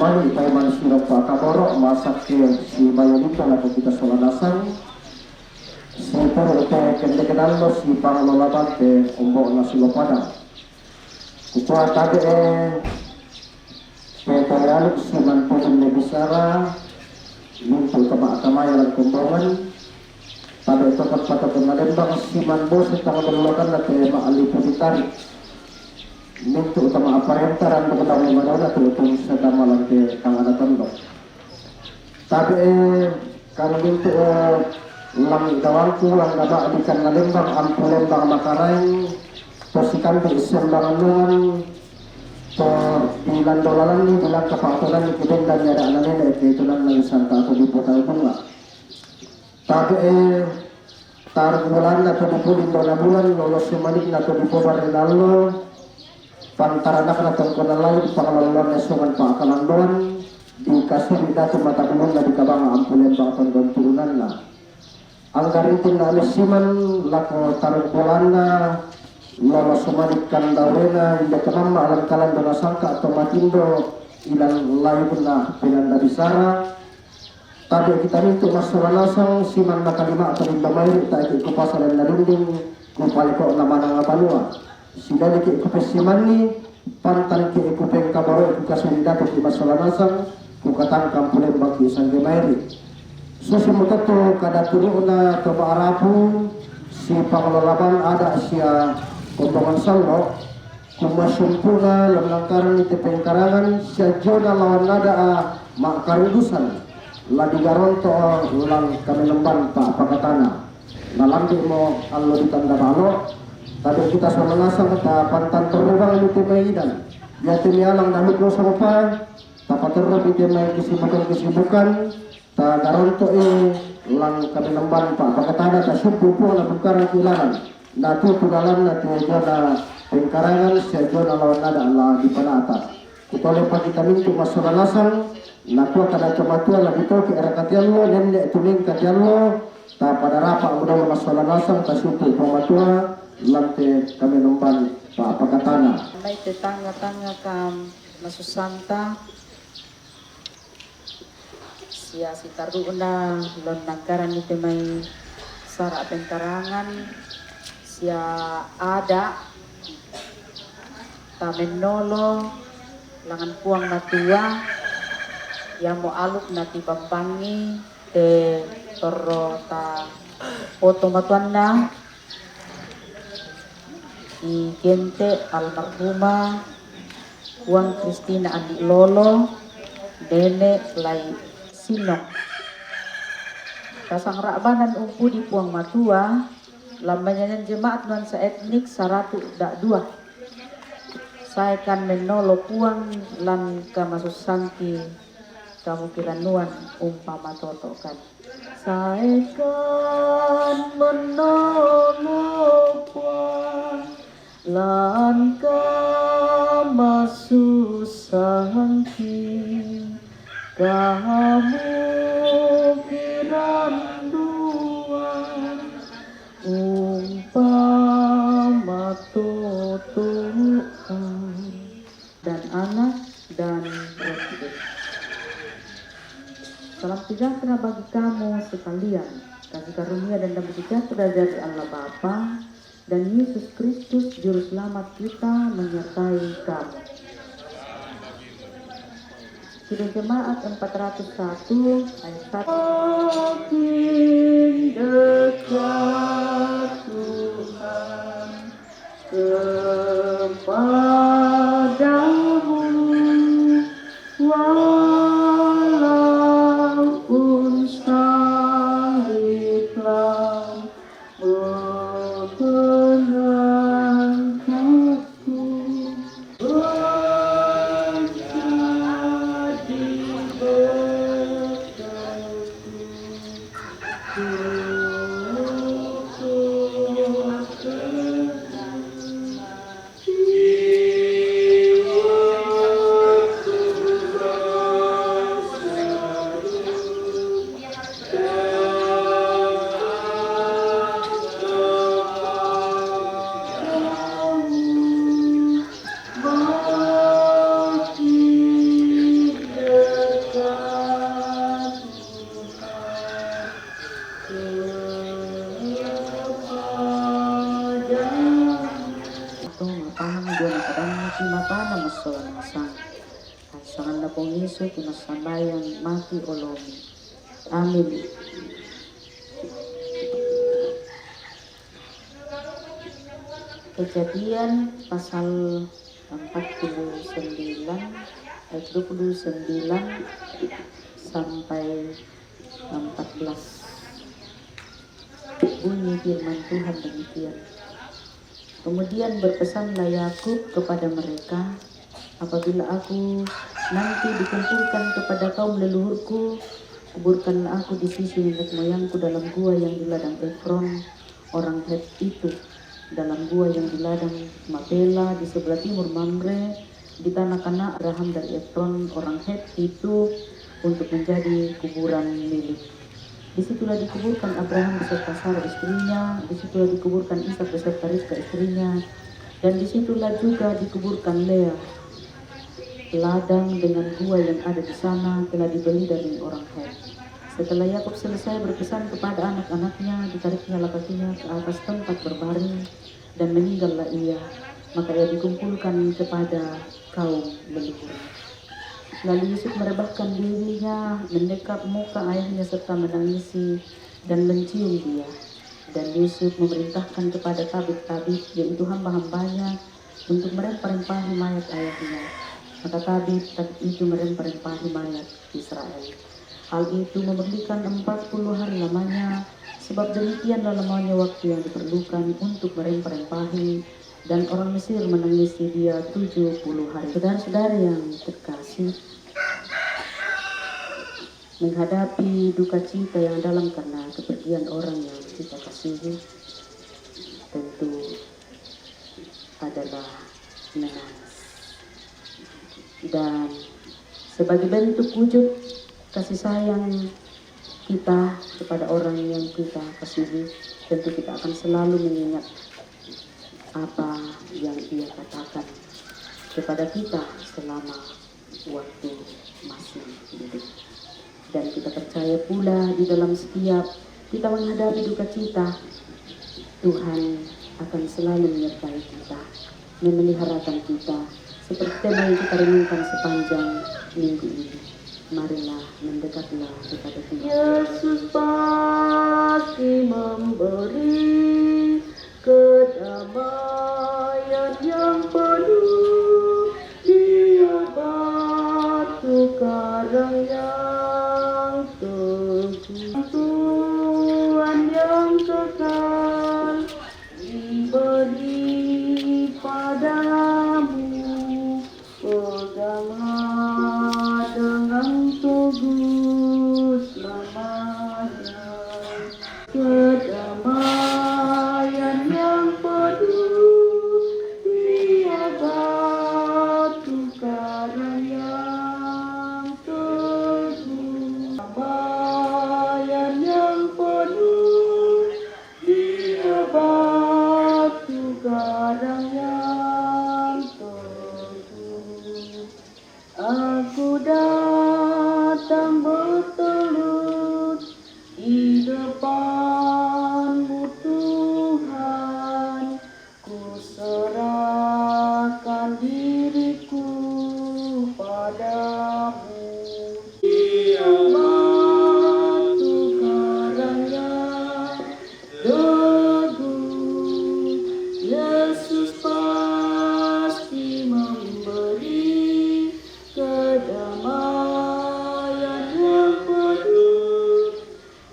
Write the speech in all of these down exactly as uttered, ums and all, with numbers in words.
Mani paiman siro pakaboro' masakke si mayolitta lako kita sola nasang, si puru te kende kenallo si panglolabante ombo'na si lopada. Kukua tabe'e, pe tore aluk si mantudun le bisara, mintu' tama-, tamaya lan kombongan, tabe' tokon patokon na lembang si manbose tang lolokanna te ma'lipu ditarik. Mintu' tama apparentaran bukan manona tu tun sedama lan te tangana tondok. Tabe', eh, kami mintu', eh, langi' dawangku, angga ba'dikan na lembang, ampu lembang makaraeng, to sikambi sembang nuan, to dilando lalanni, dilangka pa'tonanni, kibendan yada na nene', ke tunanna santa atau di Kota Bunga. Tabe'e, taruk bulanna to dipuli dona bulan, lolo sumanikna to dipobarre nallo, pantaranakna tongkona lain, pangaloloanna songan pa'kalandoan, dikasiri datu mata bulunna dikabanga ampu lembang tondon turunanna. Angga rintinna messiman, lako taruk bulanna, lolo sumanik kandaurena, inda kemamma alang kalandona sangka to matindo, ilan layukna pinanda bisara, Tabe' kita mintu' massola nasang, siman na kalima' to limba mairi', tae' ke kupasala na rinding, kupaleko'na manang banua. Sidadi ke kupessimanni, pantan ke kupengkaboro' kukasiri datu ke massola nasang, kukatangkang pulembang ke sangge mairi'. Susi mutettu kada turu'na to ma'rapu, si panglolabang ada' sia kombongan sallo, Kumasumpu'na lonnangkaranni te pengkarangan, siajona lawan nada'a ma'karudusan, la digaronto' lan kamenomban pa'pakatana. Nalambi'mo allo ditanda balo, tabe' kita sola nasang ta pantan torro bang lu te mai idan. Iate mialang dalu ko sopa, tapatorro te mai kesibukan-kesibukan, Tagaronto'i lan kamenomban pa'pakatana, tasumpu Puang napungkarang ilalang. Natutu lalanna te jona pengkarangan, sia jona lawan nada la dipanata. Kutolepa kita mintu' massola nasang, nakua kada to matua la ditoke arakatiallo, nenne' tumengkatiallo, tapadarapa mudolo massola nasang, tasumpu Puang Matua, lan te kamenomban pa'pakatana. Mai te tangnga-tangnga kam masussanta. Sia sitaru'na lonnangkaranni te mai sara' pengkarangan sia ada' tamennolo langan Puang Matua, iamo aluk natibambangi te torro ta poto matuanna. I Gente almarhumah Puang Kristina Andi Lolo, Nene' Lai Sinok. Kasangra'banan umpudi Puang Matua, lambanyanan jemaat nuansa etnik saratu' da' dua. Saekan mennolo Puang lan kamasussangki kamu kiranuan umpama toto'kan. Saekan mennolo Puang lan kamasussangki kamu kiranuan umpama toto'kan. Dan Anak, dan Roh Kudus. Salam sejahtera bagi kamu sekalian. Kasih karunia dan damai sejahtera dari Allah Bapa dan Yesus Kristus Juru Selamat kita menyertai kamu. Kidung Jemaat empat ratus satu ayat satu. Makin dekat Tuhan kepadamu, walaupun salib telah mengangkatku. Menjadi berkatku. Tolong sang. Sangan lapong Yesus, kina sambayang mati olomi. Amin. Kejadian pasal empat puluh sembilan ayat dua puluh sembilan sampai empat belas. Bunyi firman Tuhan demikian. Kemudian berpesanlah Yakub kepada mereka, "Apabila aku nanti dikumpulkan kepada kaum leluhurku, kuburkanlah aku di sisi nenek moyangku dalam gua yang di ladang Efron orang Het itu, dalam gua yang di ladang Makpela di sebelah timur Mamre, di tanah Kanaan. Abraham dari Efron orang Het itu untuk menjadi kuburan milik. Disitulah dikuburkan Abraham beserta Sarah istrinya, disitulah dikuburkan Ishak beserta Ribka istrinya, dan disitulah juga dikuburkan Lea. Ladang dengan gua yang ada di sana telah dibeli dari orang Het." Setelah Yakub selesai berpesan kepada anak-anaknya, ditariknyalah kakinya ke atas tempat berbaring, dan meninggallah ia. Maka ia dikumpulkan kepada kaum leluhurnya. Lalu Yusuf merebahkan dirinya, mendekap muka ayahnya serta menangisi dan mencium dia. Dan Yusuf memerintahkan kepada tabib-tabib, yaitu hamba-hambanya, untuk merempah-rempahi mayat ayahnya. Maka tabib-tabib itu merempah-rempahi mayat Israel. Hal itu memerlukan empat puluh hari lamanya, sebab demikianlah lamanya waktu yang diperlukan untuk merempah-rempahi, dan orang Mesir menangisi dia tujuh puluh hari. Saudara-saudara yang terkasih, menghadapi duka cita yang dalam karena kepergian orang yang kita kasihi, tentu adalah menangis. Dan sebagai bentuk wujud kasih sayang kita kepada orang yang kita kasihi, tentu kita akan selalu mengingat apa yang ia katakan kepada kita selama waktu masih hidup. Dan kita percaya pula, di dalam setiap kita menghadapi duka cita, Tuhan akan selalu menyertai kita, memeliharakan kita, seperti tema yang kita renungkan sepanjang minggu ini. Marilah mendekatlah kepada Tuhan. Yesus pasti memberi kedamaian yang penuh. Dia batu karang yang teguh, Tuhan yang kekal diberi padamu. Peganglah dengan teguh selamanya kedamaian yang penuh. Dia batu karang yang teguh, kedamaian yang penuh. Dia batu karang yang teguh. Aku datang bertelut di depanmu, Tuhan. Ku serahkan diriku padamu. Dia batu karang yang teguh. Yesus pasti memberi kedamaian yang penuh.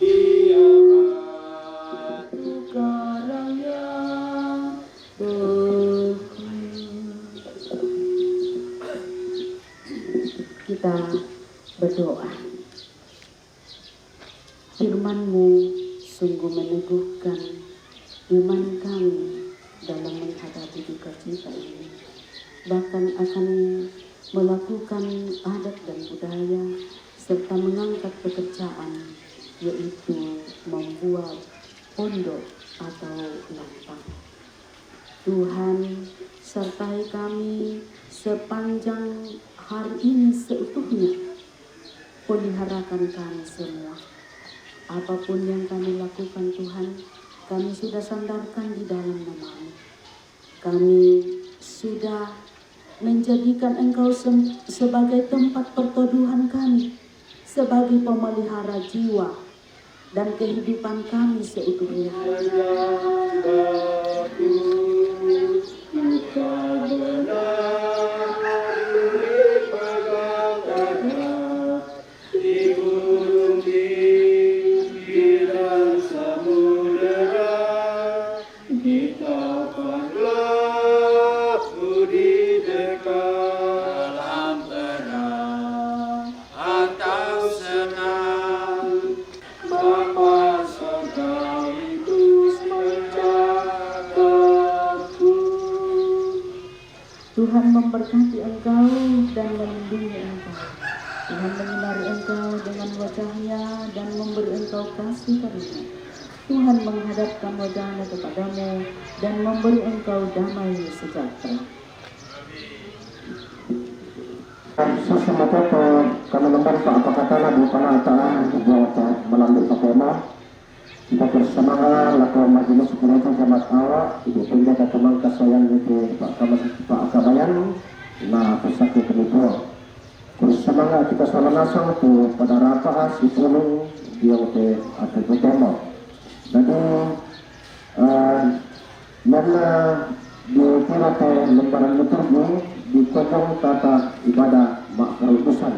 Dia batu karang yang teguh. Kita berdoa. Firman-Mu sungguh meneguhkan iman kami dalam menghadapi duka cita ini. Bahkan akan melakukan adat dan budaya serta mengangkat pekerjaan, yaitu membuat pondok atau lantang. Tuhan, sertai kami sepanjang hari ini seutuhnya. Peliharakan kami semua. Apapun yang kami lakukan, Tuhan, kami sudah sandarkan di dalam nama-Mu. Kami sudah menjadikan Engkau sem- sebagai tempat perteduhan kami, sebagai pemelihara jiwa dan kehidupan kami seutuhnya. Di gunung, di bukit dan samudera, di tempat laut, di dekat dalam perang atau senang, Bapa sekaligus menjagaku. Tuhan memberkati engkau dan melindungi engkau. Tuhan menyinari engkau dengan wajahnya dan memberi engkau kasih karunia. Tuhan menghadapkan wajahnya kepadamu dan memberi engkau damai sejahtera. Susu matoto kami lemban pa apa katana di panata di apa melalui pakema. Kita bersemangat laku majelis gereja jemaat awak, ibu pendeta teman kasayang itu Pak Kamas Pak Kabayan, na pesaku penipuan. Bersemangat kita salah nasang tu pada rapa si pulung dia ke atau bertemu. Jadi eh, Nana di kira ke lembaran liturgi di kojong tata ibadah mak karutusan.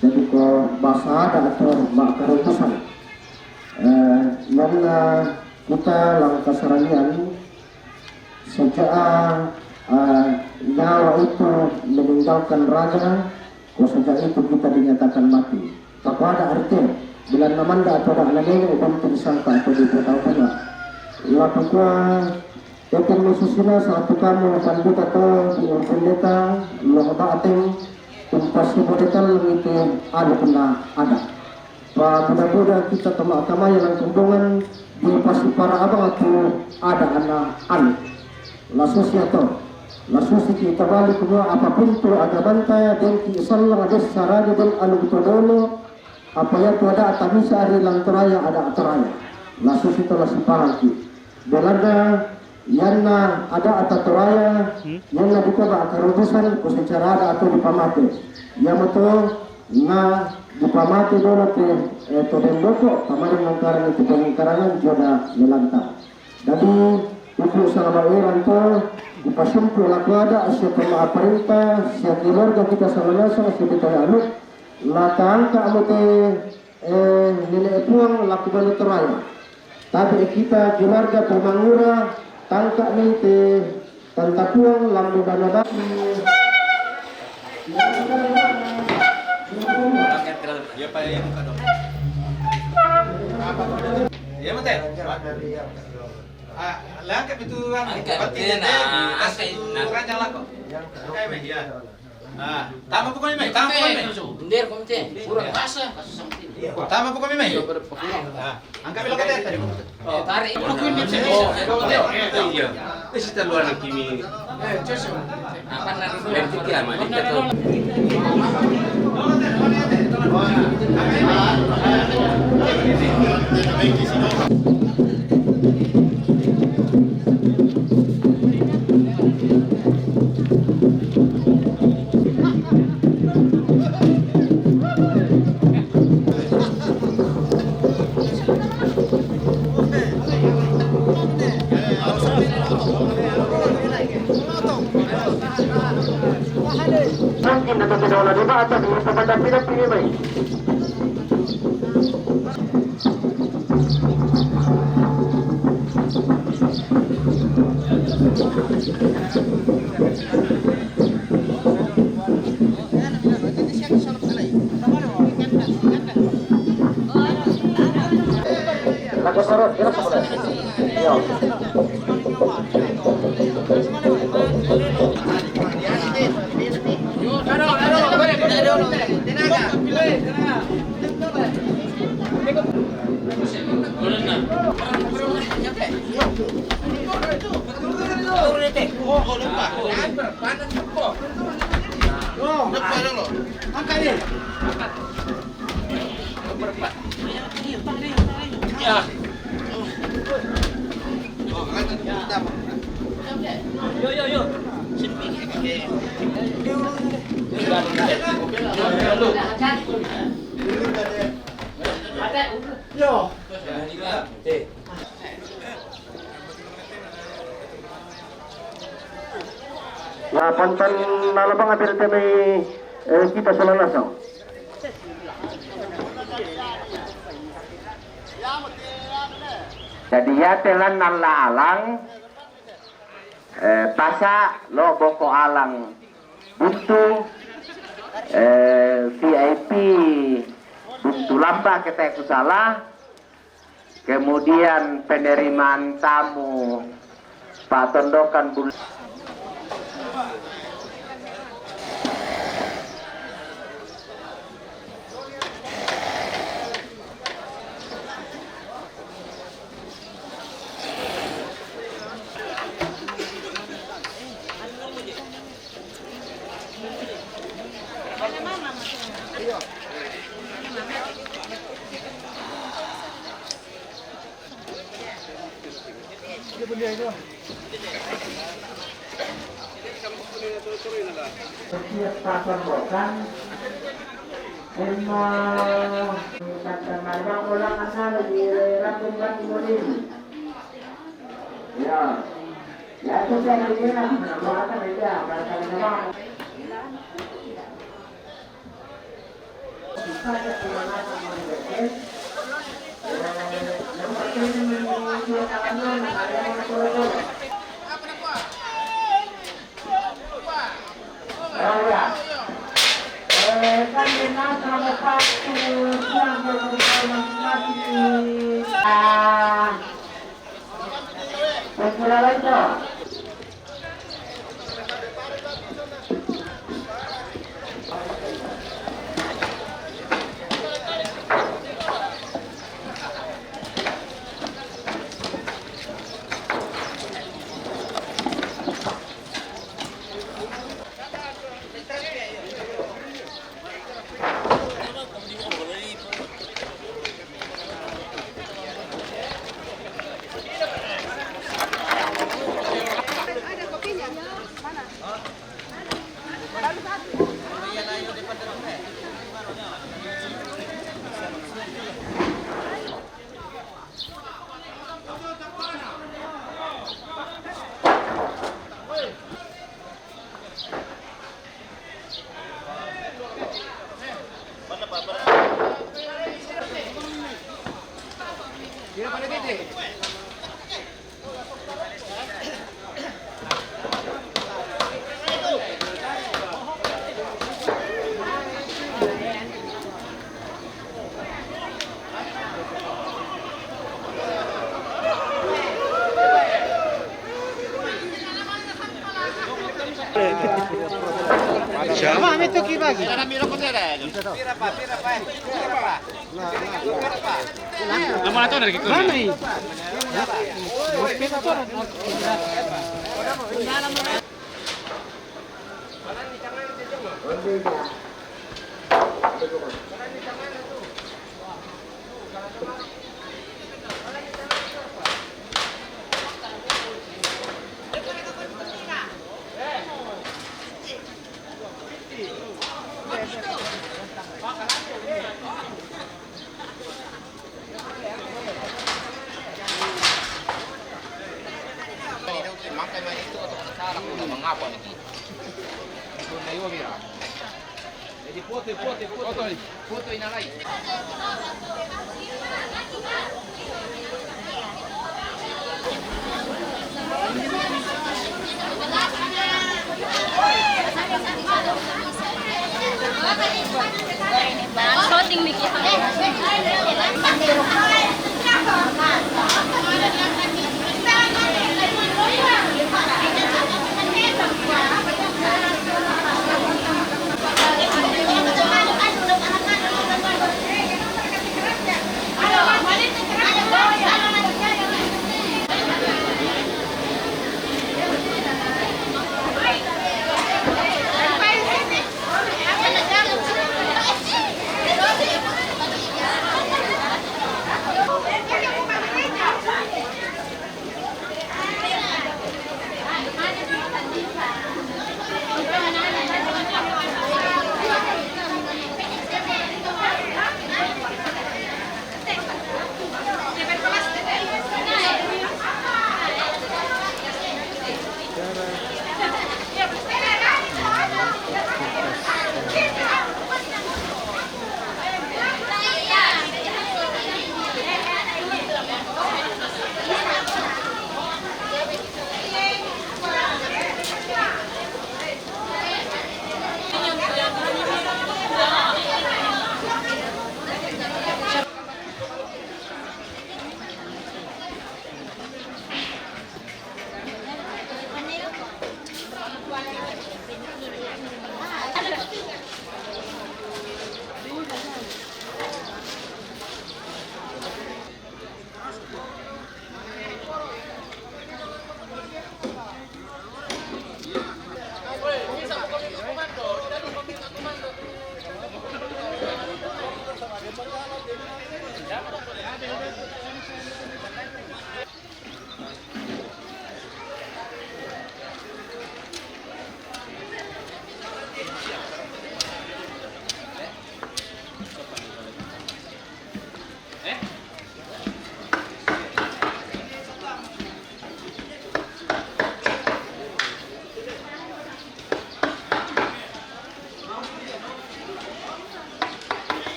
Jadi ko bahasa ada atau mak karutusan. Eh, nana kita langkah saranian sejak eh, nyawa itu meninggalkan raga, ko sejak itu kita dinyatakan mati. Tako ada arti bila namanda atau ada nagenya ubang tu disangka atau di kota pula. Laku kua Etan Yesus ina satu kamu pandita to di pendeta lo bateng umpasi bodetan lengite alu kena ada. Pa buda-buda kita tama-tama yang langkumbungan di pasi para abang atu ada ana alu. Lasusi ato. Lasusi kita balik kedua apapun tu agabanta dan ki salang ada sarade dan alu todolo. Apa ya tu ada atamisa ari lang toraya ada atoraya. Lasusi to lasusi palaki. Belanda yanna ada ata toraya, yanna duka ba karudusan ko secara ada atau dipamate. Yamato na dipamate dolo te eh, to dendoko kamarin langkaran itu pengkarangan joda melanta. Jadi itu selama iran to dipasumpu laku ada sia pemaparenta sia keluarga kita sama nasa sia kita anu la tangka amute eh, nene puang laku banu toraya. Tapi kita keluarga pemangura tangka ni te tanta puang lambu bana batu. Ya pa ya muka dong. Ya mate. Ah, langkap itu kan. Angkat pati itu, nah, angkat itu. Raja lako. Angkat me ya. Ah, tama pokoknya me, tama pokoknya me. Nder komite, kurang rasa kasus sama ini. Tama pokoknya me. Ah, angkat bilang kata tadi. Tarik. Iya. Isi terluar kimi. Mungkin dapat kita olah di bawah atas, di bawah atas, di bawah atas. Ya, pantan na labang hape kami, eh, kita sudah langsung. Jadi, ya, telan nalla alang, eh, pasa lo boko alang buntu, eh, V I P buntu lamba kete kusala, kemudian penerimaan tamu patondokan bul- Setiap pasang rokan, emma, tentang marba ulang asal di Ratu Batu Modin. Ya. Ya, itu saya kira, apa-apa aja, barangkali memang. Mami, tu ki bagi. Mami.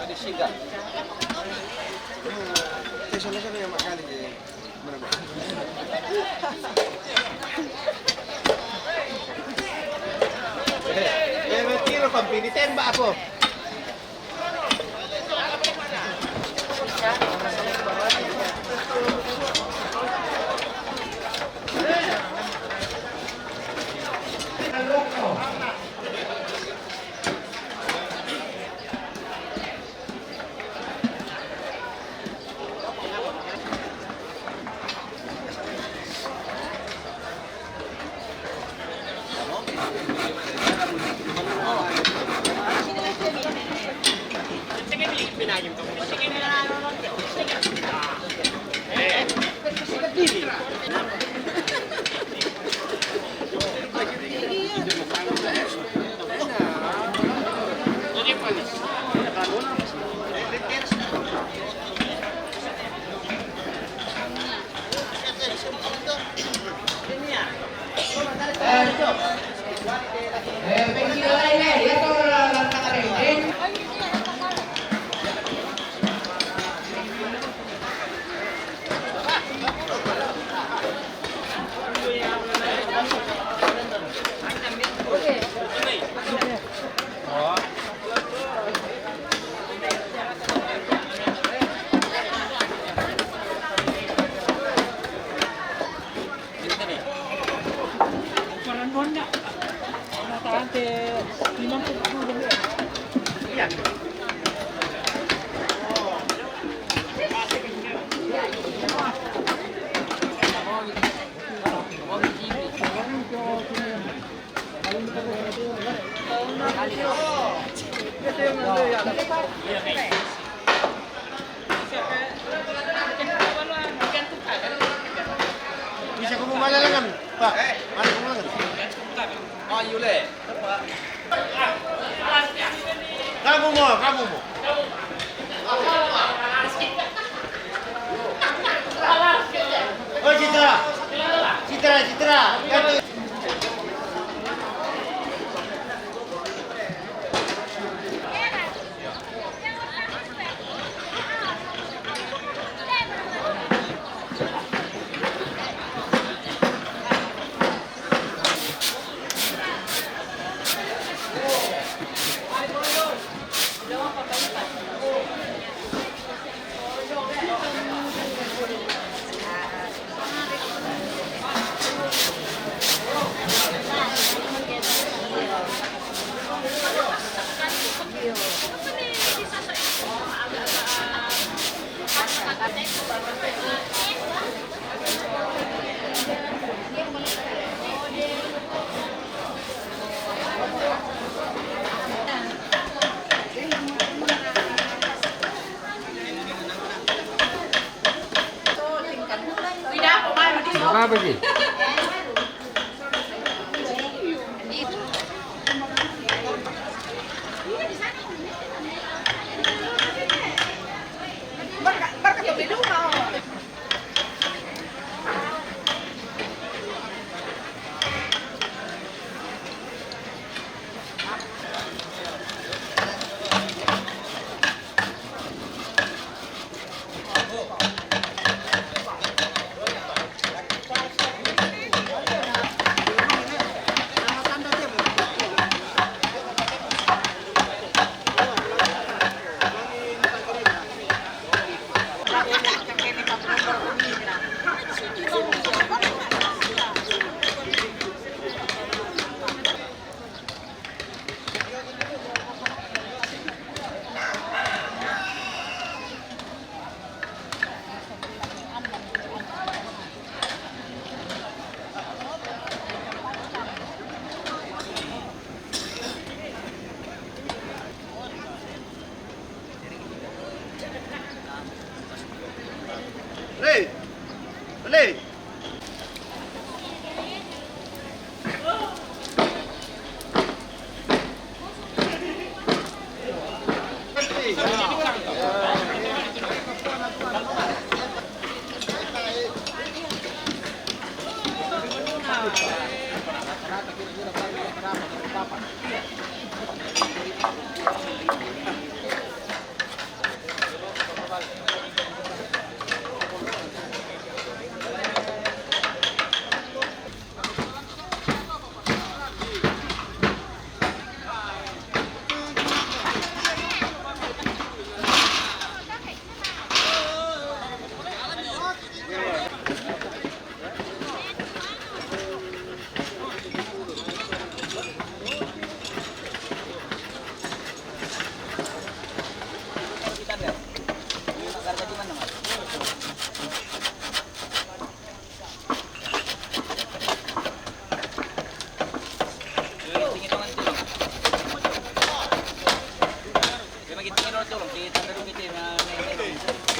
Ada singgah. Saya sana-sana yang makan aja. Mana, Bang? Eh, eh, berarti lo kompeni tembak apa? Bisa ko malalangan, Pak? Ada ko malalangan? Ayo, le. Kamu mo, kamu mo. Oh, Citra. Citra, Citra. Ganti. Apa sih? Hei! Hei!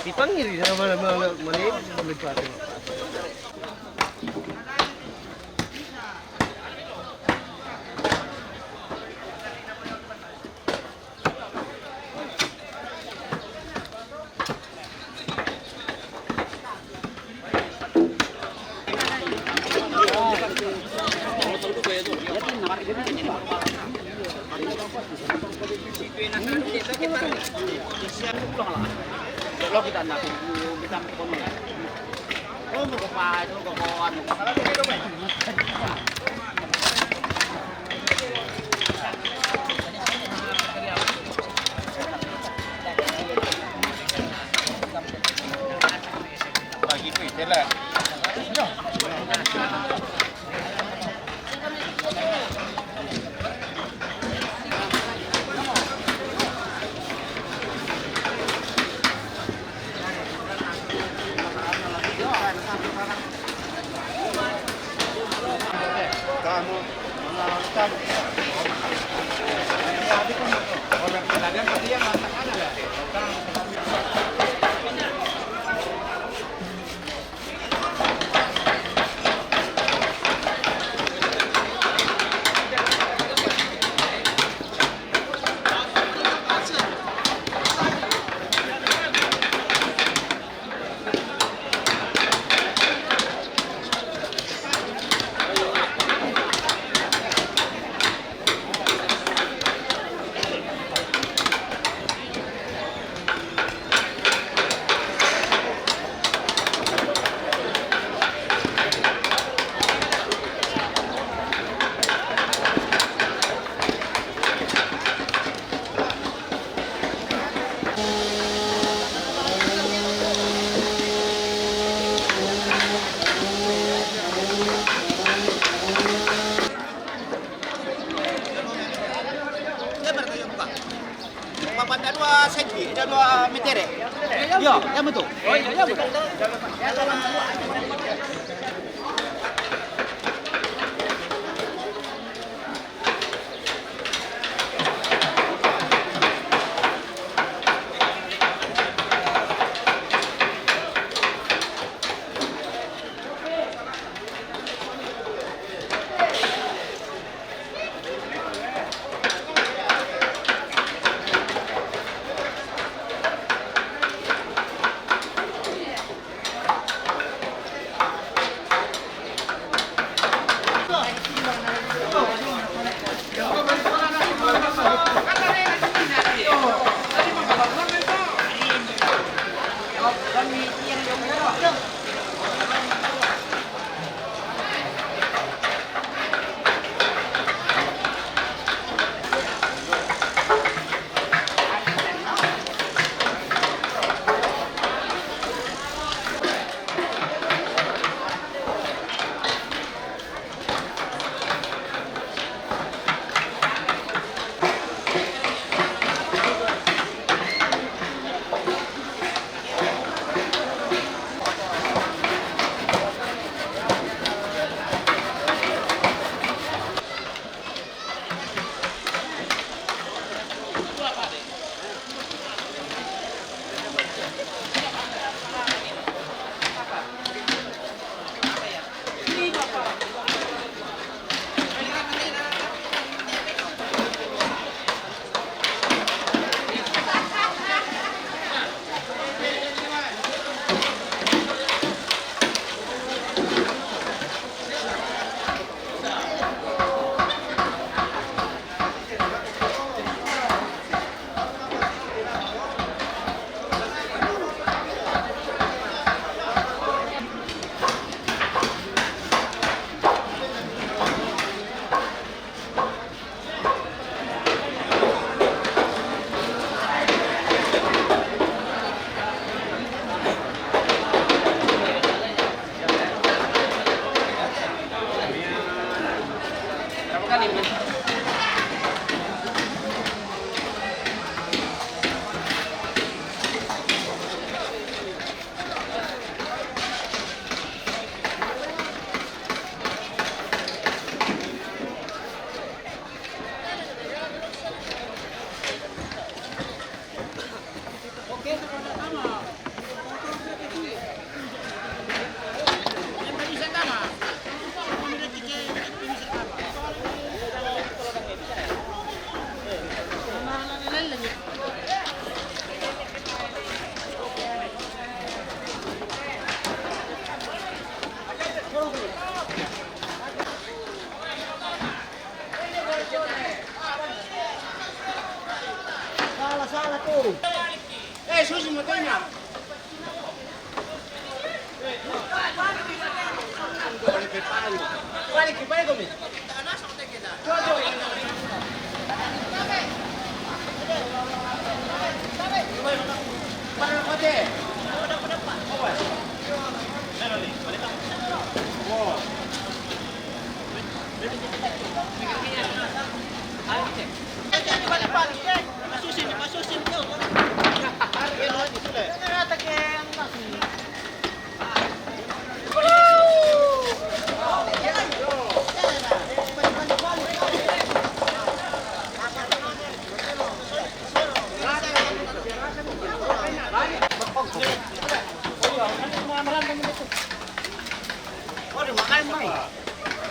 Dipanggil sama mana mana mana. Papan da dua senti, da dua meter, eh? Iya, iya betul. Oh, iya, iya betul.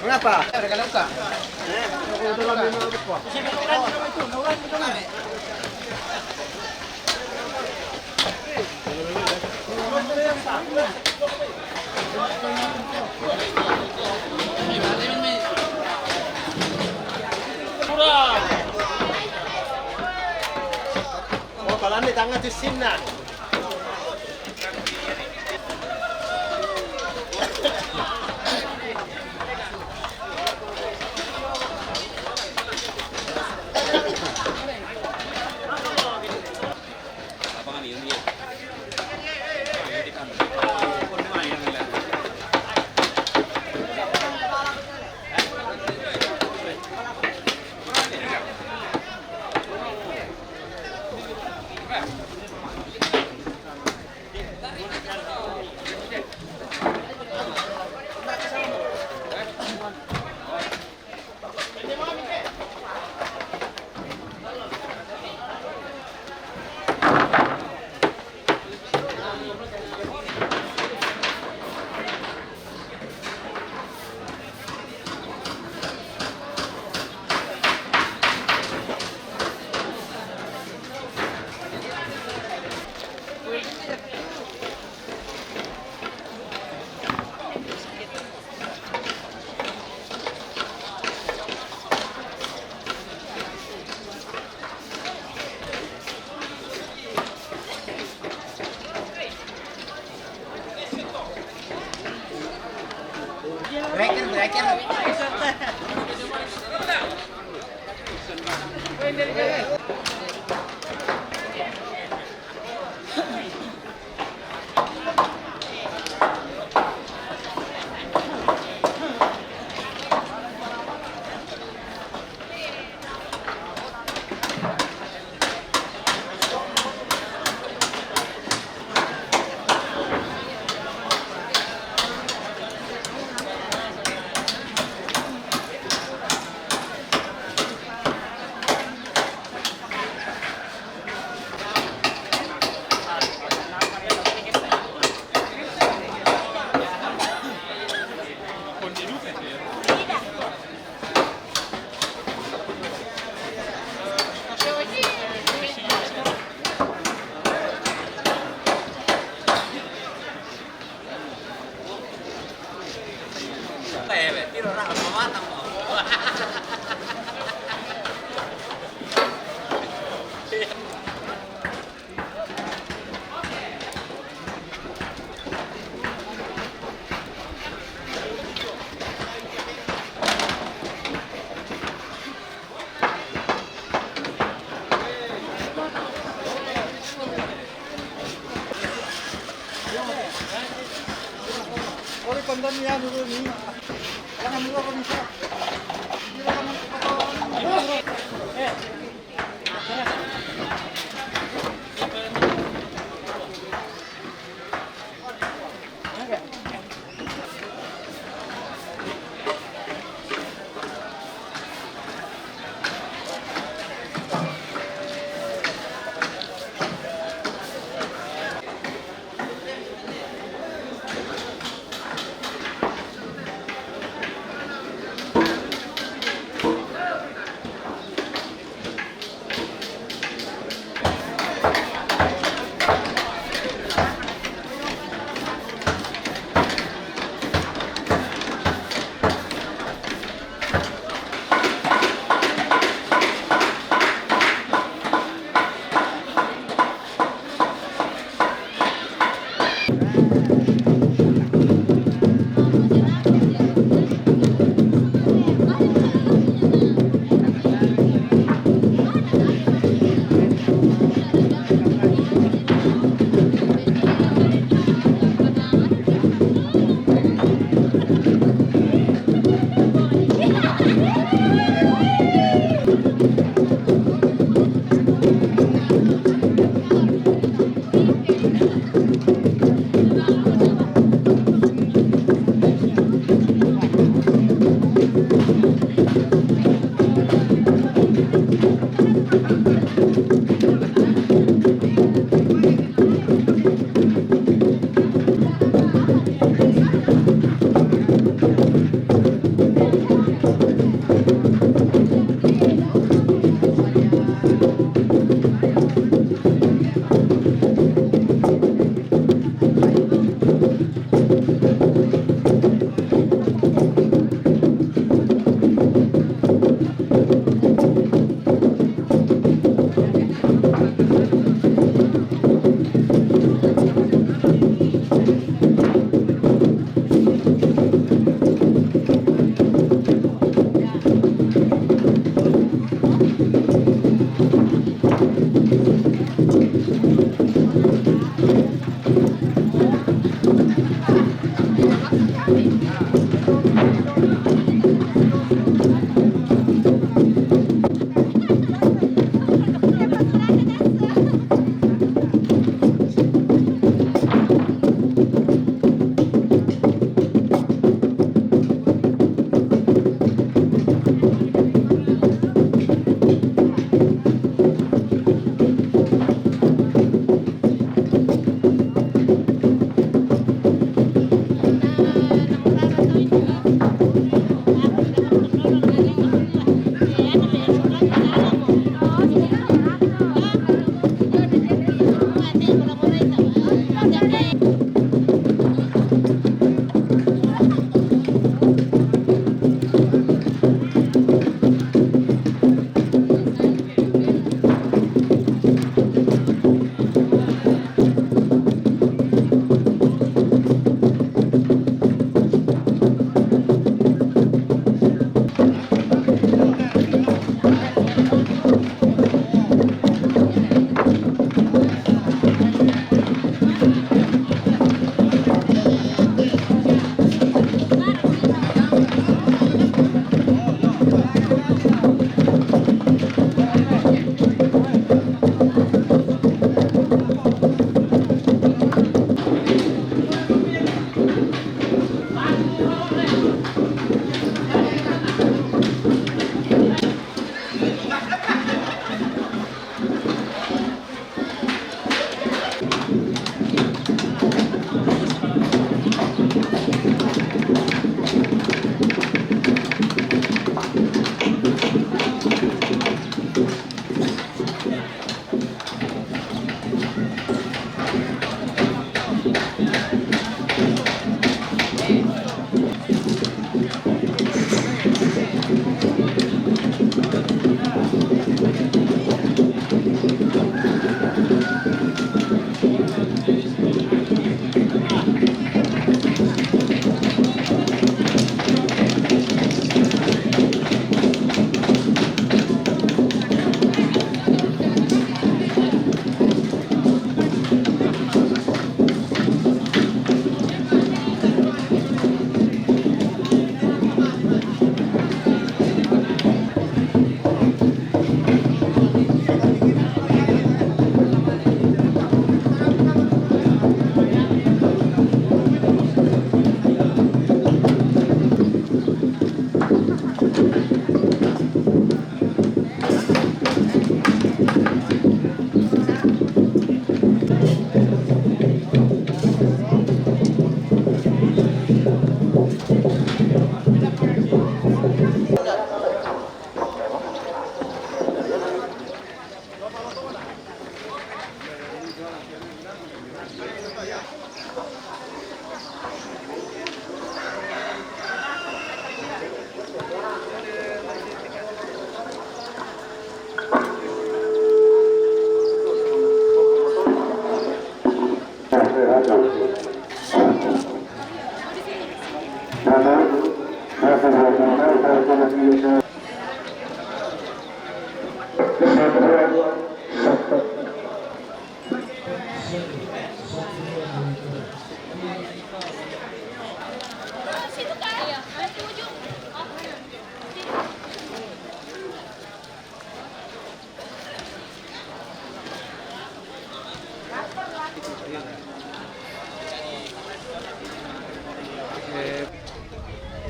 Mengapa? Oh, kalau ini tangan di sini.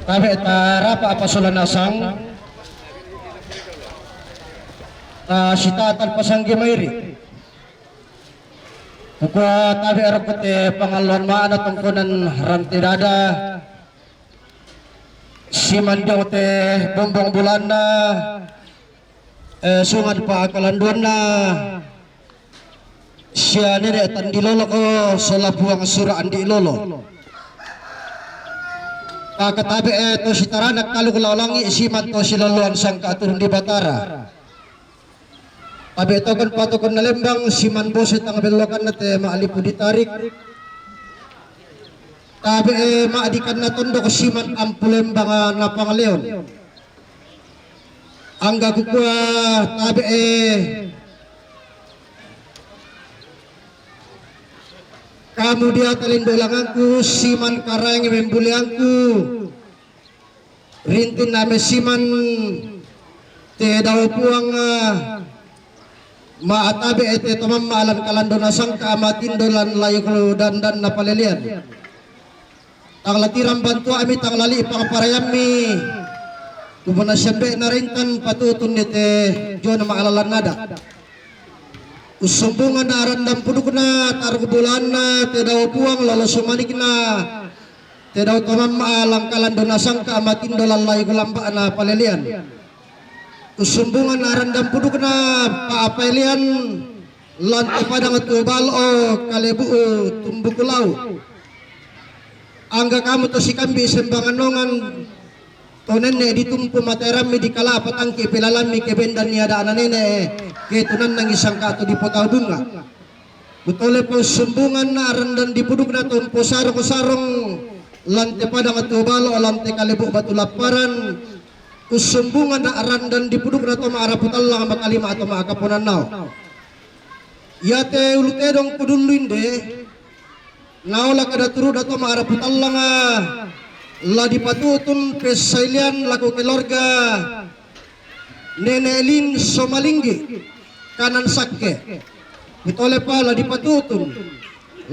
Tabe' ta rapa' apa sola nasang, ta sita'at pasanggi mairi. Kukua tabe' ero' ko te pangalluan ma'ana tongkonan rante dada, simandiong te bombong bulanna, eh, sungan pa kalanduanna, sia nene' tandilolo ko sola Puang sura' andi' lolo. Maka tabe', eh, to sitaranak kalu lao langi' siman to siloloan sangka' turun di Batara. Tabe' tokon patokonna lembang siman bose tang bellokanna te ma'lipu ditarik. Tabe', eh, ma'dikanna tondok siman ampu lembang, ah, napangleon. Angga kukua tabe', eh, kamu dia talendo langangku siman karaeng membuleangku. Rintinna me siman te dao Puang, ah, ma'atabe' te to mamma' lan kalando nasangka' matindo lan layuk dandanna palelean. Tang latirang bantua'mi, tang lali'pang parayammi, kumuna siambe'na rintan patutunni te jona ma'lalan nada'. Ussumbungan aran dan pudukna taruk bulanna te dao Puang lolo sumanikna te dao to mamma' lan kalando nasangka' matindo lan layuk lamba'na palelean. Ussumbungan aran dan pudukna pa'apelean lan te padang tu balo'o kalebu'u tumbuku lau'. Angga kamu to sikambi' sembangan ongan to nenne' ditumpu materammi dikala' patangki' pelalammi kebendan ni ada'na nene' ke tunannangi sangka' to dipotau bunga'. Kutole pa ussumbungan aran dan dipudukna to umposarong-sarong lan te padang tu balo'o lan te kalebu' batu lapparan. Ussumbungan aran dan dipudukna to ma'rapu tallang makalima to ma'kaponannao. Iate ulu tedong kudullu inde, naola kada turu'na to ma'rapu tallanga, la dipatutun pessailian lako keluarga Nene' Lin Somalinggi kanan sakke. Kutole pa la dipatutun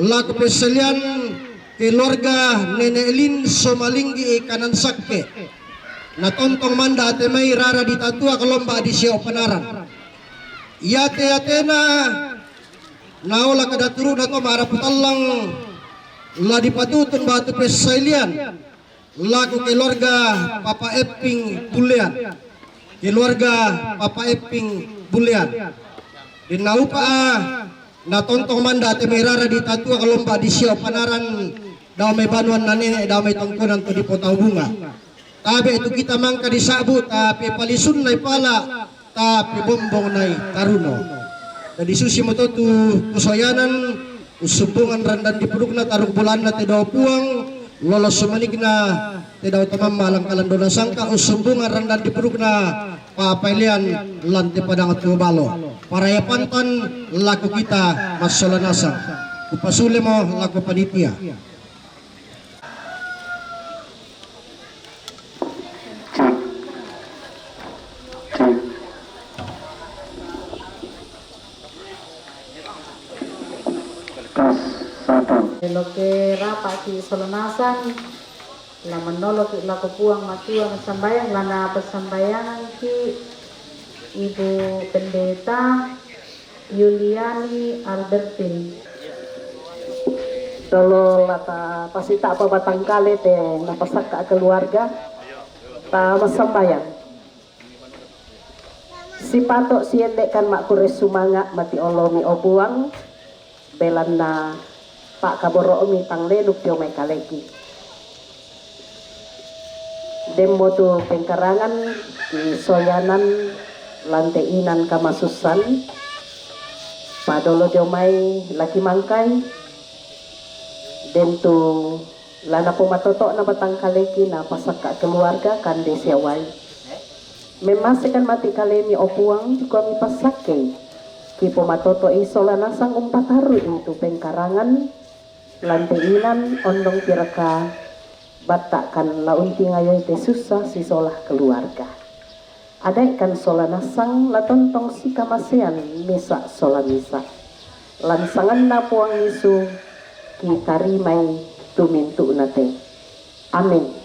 lako pessailian keluarga Nene' Lin Somalinggi kanan sakke. Natontong manda' te mai rara di tatua kalomba di siao panaran. Iate-atena naola kada turu'na to ma'rapu tallang la dipatutun batu pessailian lako keluarga Papa Epping Bullean. Keluarga Papa Epping Bullean. Denna upa'a natontong manda' te mai rara di tatua kalomba di siao panaran dao mai banuanna nene' dao mai tongkonan to dipotau bunga'. Tabe' tu kita mangka disa'bu, tapi palisunna i pala', tapi bombongna i taruno. Jadi susimo to tu kusoyanan, ussumbungan randan dipudukna taruk bulanna te dao Puang, lolo sumanikna te dao to mamma' lan kalando nasangka', ussumbungan randan dipudukna pa'apelean lan te padang tu balo'o. Paraya pantan lako kita massola nasang. Kupasulemo lako panitia. Cek. Cek. Tes, satu. Eloke rapa'ki' sola nasang, la mannoloki' lako Puang Matua massambayang, la napassambayangangki' Ibu Pendeta Yuliani Albertin. Dolo la ta pasita' pabatangkale te napasakka' keluarga, ta massambayang. Sipato' sielle'kan makkure sumanga' mati' olomi, o Puang, belanna pa'kaboro'mi tang leluk dio mai kaleki. Demmo tu pengkarangan kisoyanan lan te inan kamasussan, padolo dio mai laki mangkai, den tu la napomatoto'na batangkaleki napasakka' keluarga kande sia uai. Memmasekan mati' kalemi, o Puang, dikua mipassakkei, kipomatoto'i sola nasang umpatarru'i tu pengkarangan, lan te inan ondong piraka batta'kan la untingayoi te sussa sisola keluarga. Ada'ikan sola nasang la tontong sikamasean misa' sola misa'. Lan sanganNa Puang Yesu kitarimai tu mintu'na te. Amin.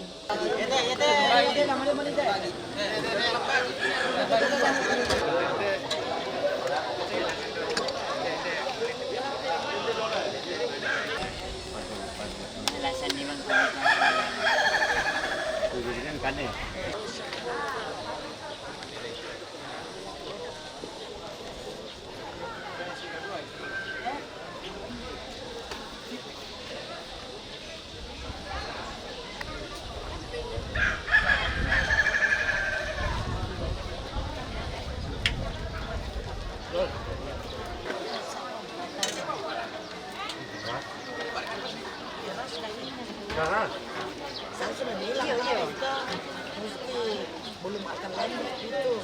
Saya sudah bilang, Kak, itu mesti belum akan lanjut gitu.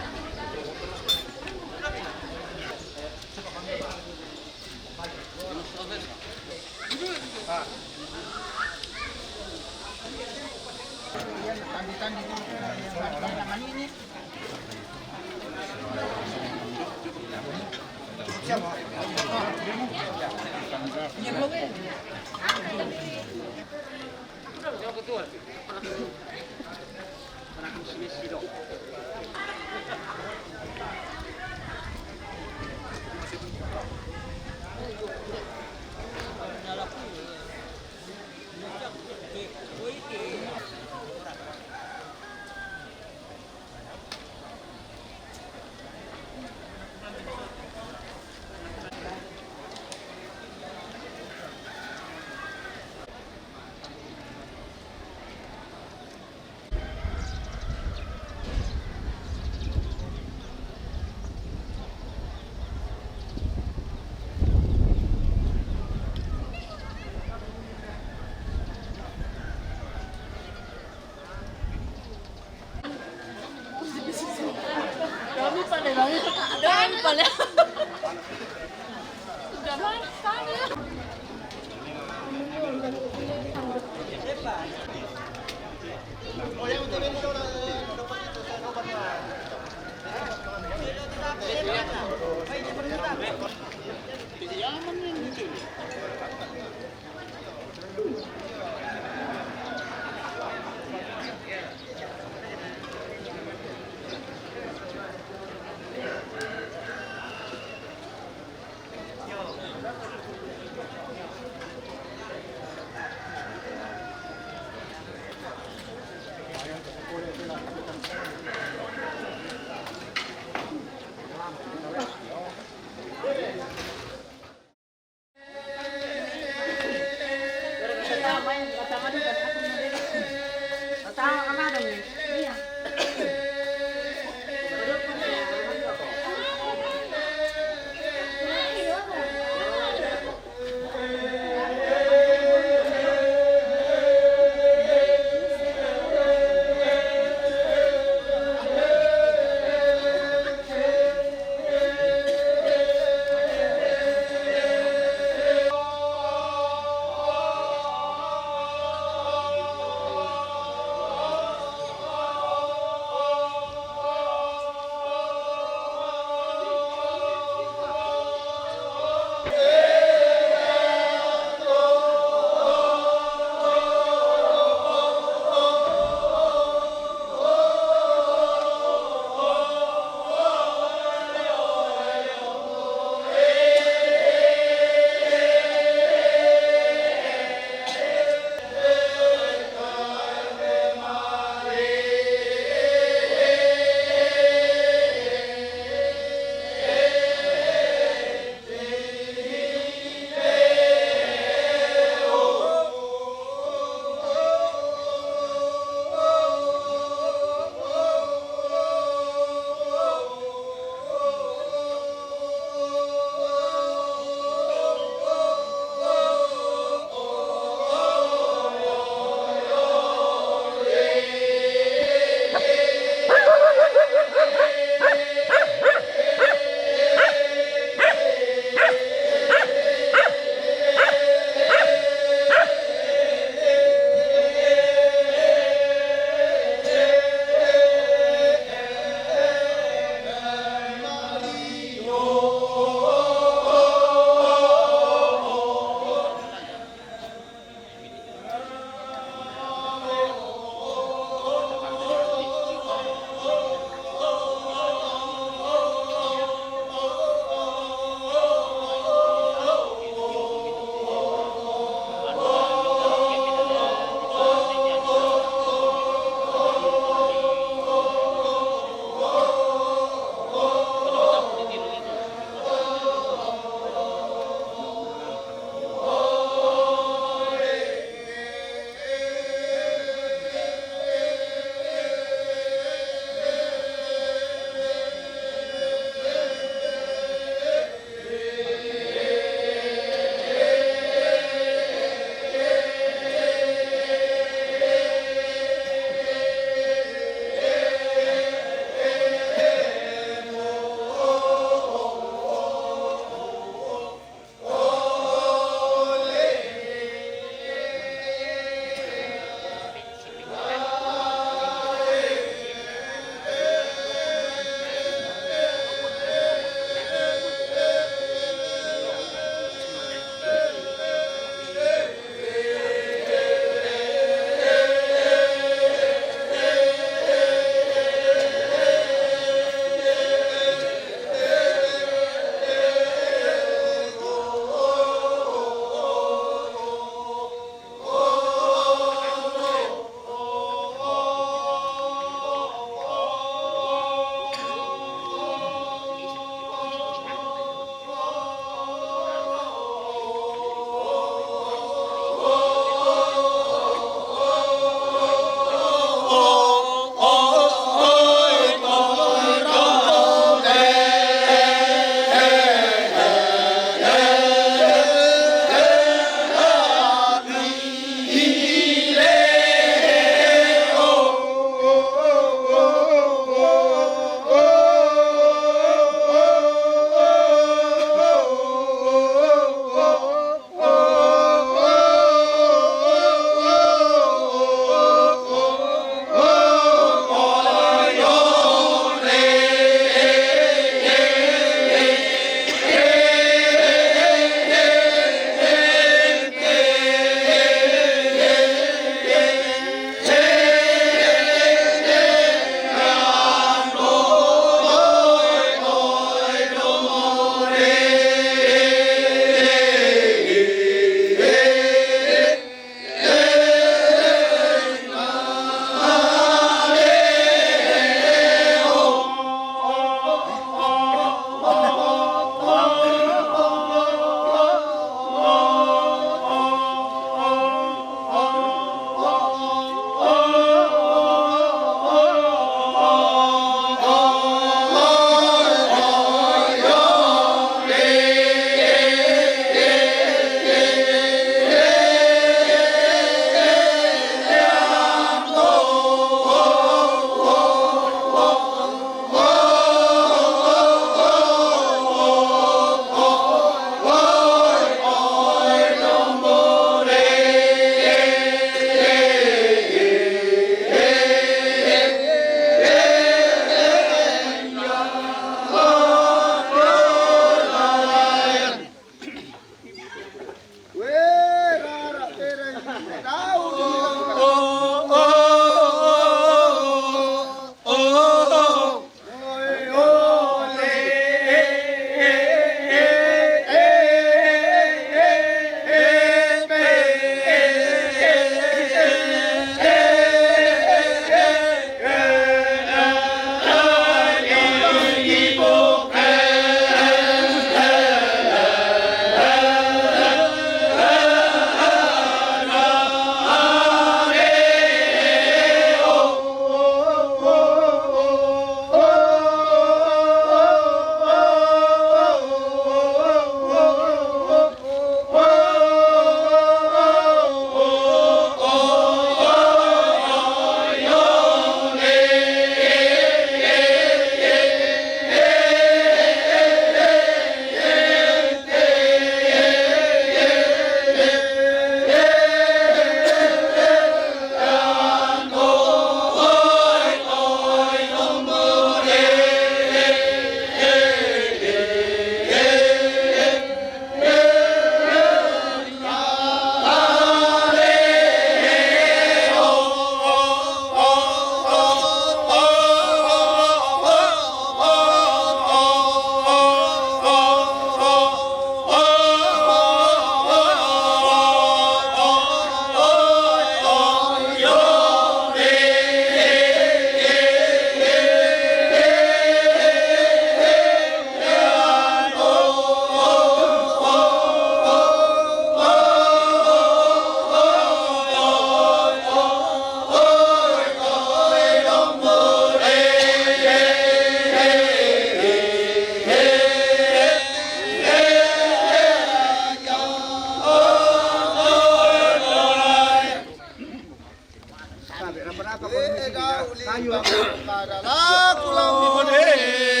Ka uli ka kumara la kulang ni bone.